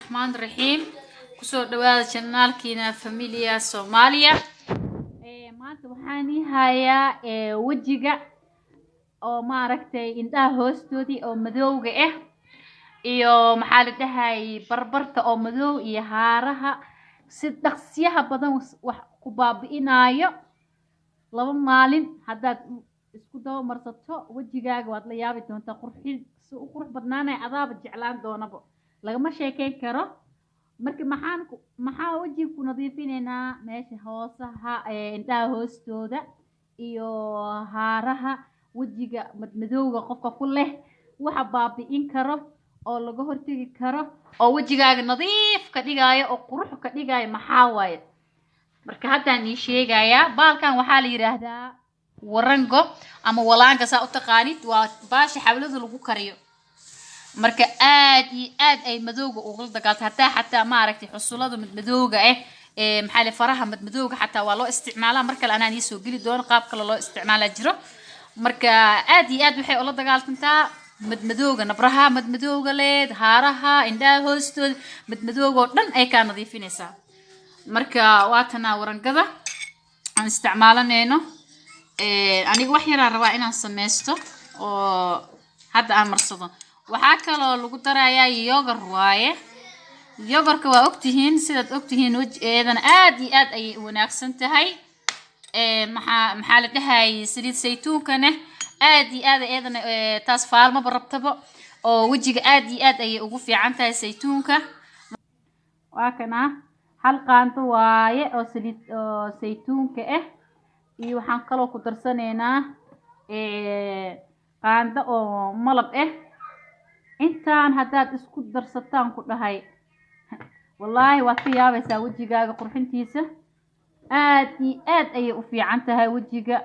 Raxmaan raxiim. Kusoo dhawaada channelkiina Familia Soomaaliya. Maanta waxaan ii hayaa wejiga oo maaragtay indhaha hoostoodii oo madowga ah iyo maxaa la dhahay barbarta oo madow iyo haaraha si dhaqsiyaha badan wax ku baabi'inaayo. 2 maalin haddaad isku daba marsato, wejigaaga waad la yaabi doontaa qurxin si u qurux badnaanaya, adaaba jeclaan doonaba, lagama sheekeyn karo. Marka maxaa wejiga ku nadiifinaynaa? Meesha hoosaha ee indhaha hoostooda iyo haaraha wejiga madmadowga qofka ku leh, waxa baabi'in karo oo laga hortegi karo oo wejigaaga nadiif ka dhigaayo oo qurux ka dhigaayo maxaa waaye? Marka haddaan ii sheegayaa. Baalkan waxaa la yidhaahdaa warango ama walaanga, saa u taqaanid. Waa baasha xawlada lagu kariyo. Marka aad iyo aad ay madowga ugula dagaalto, hataa xataa maaragtay xusulada madmadowga ah ee maxaa la faraha madmadowga xataa waa loo isticmaalaa. Mar kale anaan iisoo geli doono qaab kale loo isticmaalaa jiro. Marka aad iyo aad waxay ula dagaaltantaa madmadowga, nabraha madmadowga leed, haaraha indhaha hoostooda madmadowga oo dhan ay kaa nadiifinaysaa. Marka waa tanaa warangada aan isticmaalanayno. Aniga wax yaraan rabaa inaan sameysto oo hadda aan marsado. Waxaa kaloo lagu darayaa yogurt waaye. Yogurtka waa ogtihiin, sidaad ogtihiin eedana aad iyo aad ayay u wanaagsan tahay. Maxaa la dhahayay, saliid saytuunkana aad iyo aad eedana taas faalmaba rabtaba oo wejiga aad iyo aad ayay ugu fiican tahay saytuunka. Waa kana, hal qaando waaye oo saliid oo saytuunka ah, iyo waxaan kaloo ku darsanaynaa qaando oo malab ah. Intaan haddaad isku darsataan, ku dhahay wallaahi waad ka yaabaysaa wejigaaga qurxintiisa. Aad iyo aad ayay u fiican tahay wejiga,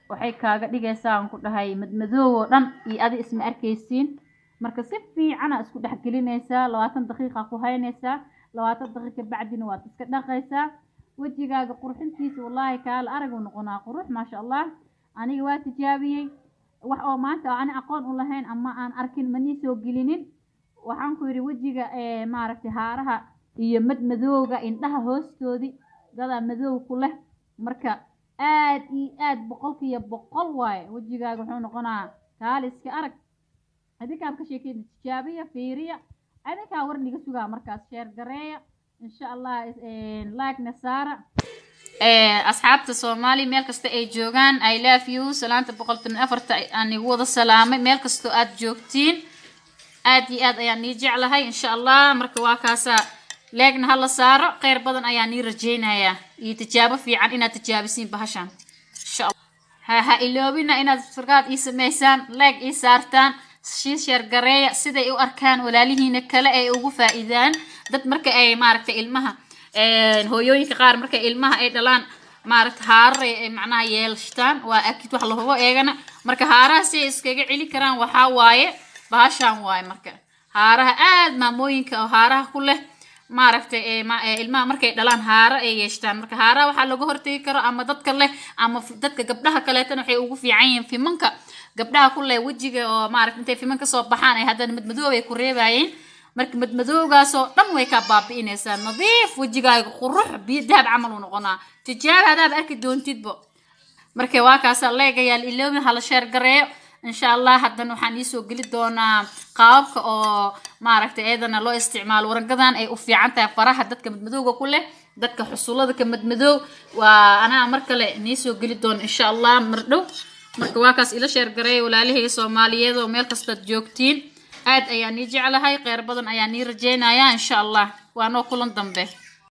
waxay kaaga dhigaysaa, aan ku dhahay, madmadoow oo dhan iyo adi isma arkaysiin. Marka si fiicana isku dhex gelinaysaa, 20 daqiiqa ku haynaysaa, 20 daqiiqa bacdina waad iska dhaqaysaa. Wejigaaga qurxintiisa wallaahi kaala aragu noqonaa qurux, maasha Allah. Aniga waa tijaabiyey. Wax oo maanta oo ani aqoon u lahayn ama aan arkin manii soo gelinin. Waxaan ku yidhi wejiga maaragtay haaraha iyo madmadowga indhaha hoostoodii dadaa madow ku leh, marka aad iyo aad 100% waaye, wejigaaga wuxuu noqonaa kaali iska arag. Adinkaan ka sheekeyna, tijaabiya, fiiriya, adinkaa war niga sugaa. Markaas share gareeya insha Allah, like-na saara. Asxaabta Soomaali meel kasta ay joogaan, I love you. Salaanta 114-ta aan igu wada salaamay meel kastoo aad joogtiin. Aad iyo aad ayaan nii jeclahay insha Allah. Marka waa kaasaa, like-na hala saaro. Kheyr badan ayaan nii rajaynayaa iyo tijaabo fiican inaad tijaabisiin bahashan insha Allah. Ha iloobina inaad furkaad ii samaysaan, like ii saartaan, sii share gareeya siday u arkaan walaalihiina kale ay ugu faa'iidaan. Dad marka ay maaragtay ilmaha, hooyooyinka qaar markay ilmaha ay dhalaan, maaragta haarar ay macnaha yeeshtaan, waa akid wax lahubo eegana. Marka haaraha si ay iskaga celi karaan waxaa waaye bahashan waaye. Marka haaraha aad maamooyinka oo haaraha ku leh, maaragtay ilmaha markay dhalaan haaro ay yeeshtaan. Marka haaraha waxaa looga hortegi karo ama dadka leh ama dadka gabdhaha kaleetana waxay ugu fiican yihiin fimanka gabdhaha ku leh wejiga oo maaragta intay fiman kasoo baxaan ay haddana madmadoob ay ku reebayeen. Marka madmadowgaasoo dhan way kaa baabi'inaysaa, nadiif wejigaaga qurux biyo dahab camal uu noqonaa. Tijaaba, hadaaba arki doontidbo. Marka waa kaasa, like-gayaal iloobin, hala share gareeyo insha Allah. Haddana waxaan iisoo geli doonaa qaababka oo maaragtay eedana loo isticmaalo warangadan ay u fiican tahay faraha dadka madmadowga ku leh, dadka xusullada ka madmadow. Waa anaa mar kale niisoo geli doono insha Allah mar dhow. Marka waa kaas, ila share gareeya walaalahayga Soomaaliyeed oo meel kastaad joogtiin. Aad ayaan nii jeclahay, kheyr badan ayaan nii rajeynayaa insha Allah. Waa noo kulan dambe.